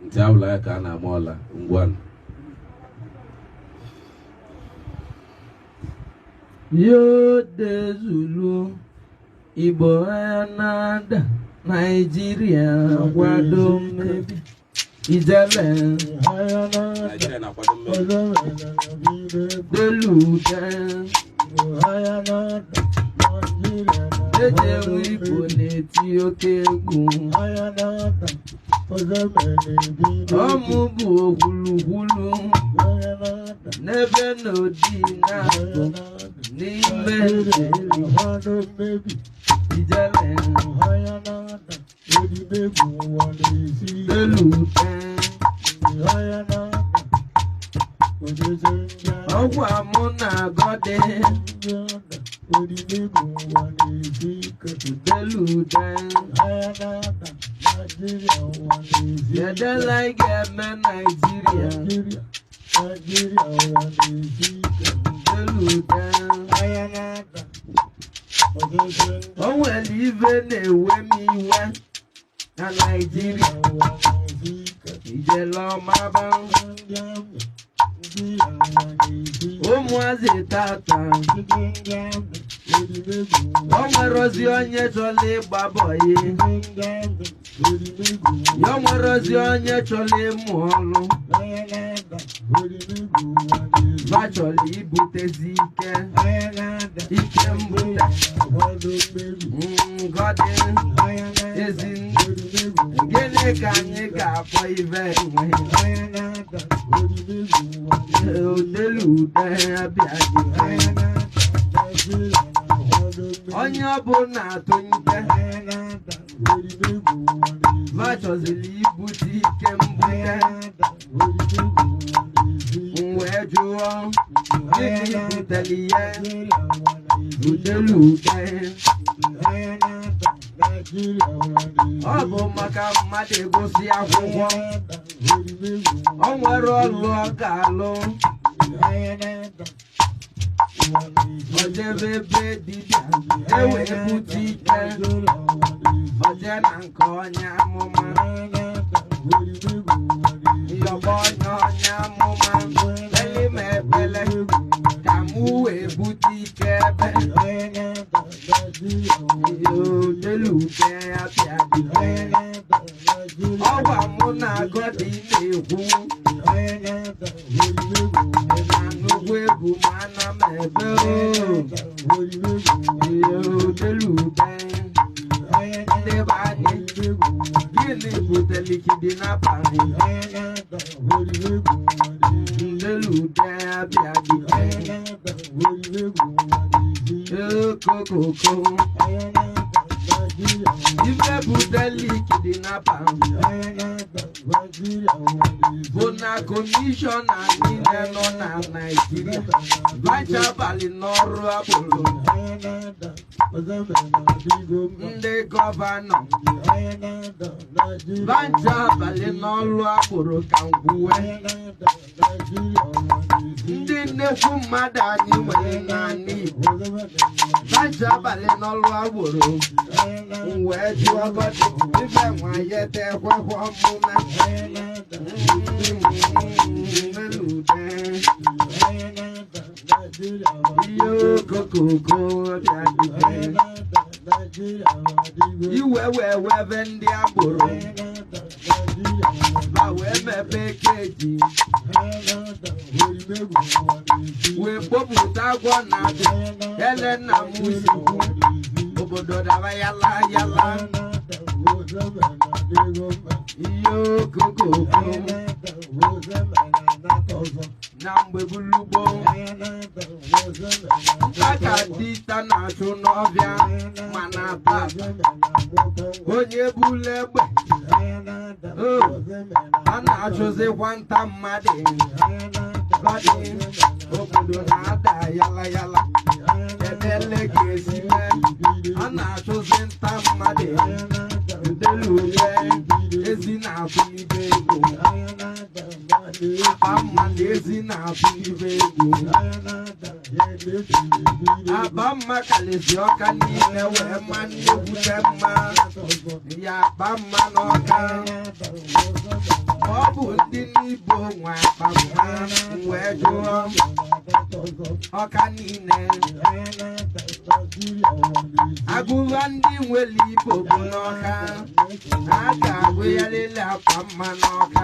Ntị abụla ya ka a na-ama ọla ngwanụ. Yo dezulu Igbo anada Naijiria kwado mmebi ijele Naijiria na-akwado mmebi. Delude ejewe Igbo na-eti oke egwu ọmụ bụ okwulukwulu n'ebe n'odi na-abụ n'ime ijele delude ọgwa mụ na-agọdị delude edela ị ga-eme Naijiria delude o nwere ife na-ewe m iwe na Naijiria ijele ọmaba ụmụazị tata o nwerozi onye chọrọ ịgba bọyị ya o nwerozi onye chọrọ ịmụ ọrụ ba chọrọ ibutezi ike ike mbute ngọdị ezi gịnị ka anyị ga-akpọ ife enwe odelude abịaghị onye ọbụla atụnye ma chọziri ibute ike mbute wee jụọ gịnị butere ya udelude ọ bụ maka mmadụ ịgụsị akwụkwọ o nwere ọlụ ọ ga-alụ ojebe ebe dibịa ewee bute ike oje na nke onye amụma yọba onye onye amụma kpele m ekpele ka mụ wee bute ike ebe odelude abịa ọgwa mụ na agọdị na-ekwu na nnukwu egwu ma ana m ebe odelude ndị be anyị gịnị butere kidnapa ndelude abịa okokoko ife butere kidnapa bụ na kọmishọna niile nọ na Naịjirịa bacha abalị n'ọrụ agboro ndị gọvanọ bacha abalị n'ọrụ agboro ka ngwuwe ndị nnekwu mmadụ anyị nwere n'ala Igbo bacha abalị n'ọrụ agboro wee jụọ gọdị ife nwa ya etekwekwe ọmụme ihe okokoko iwe wee webe ndị agboro ma wee mepee keji wee kpopụta agwọ na ele nna m usikwu obodo dara yala yala ihe okokoko na mgbe bulugbo aka dịta na-achụ n'ọbịa mana tata onye bulu egbe a na-achụzikwa nta mmadụ obodo na-ada yala yala ebele ga-esi mee a na-achụzi nta mmadụ udelude ezi na-atụlibe ego akpa mma na ezi na-atụlibe ego akpa mma kalịzi ọka niile wee ma nnekwute mma ya akpa mma n'ọka ọ Igbo nwe akpa mma. Wee jụọ Ọka niile, agụba ndị nwere Igbo bụ n'Ọka a ga-agụ ya lele akwa mma n'Ọka.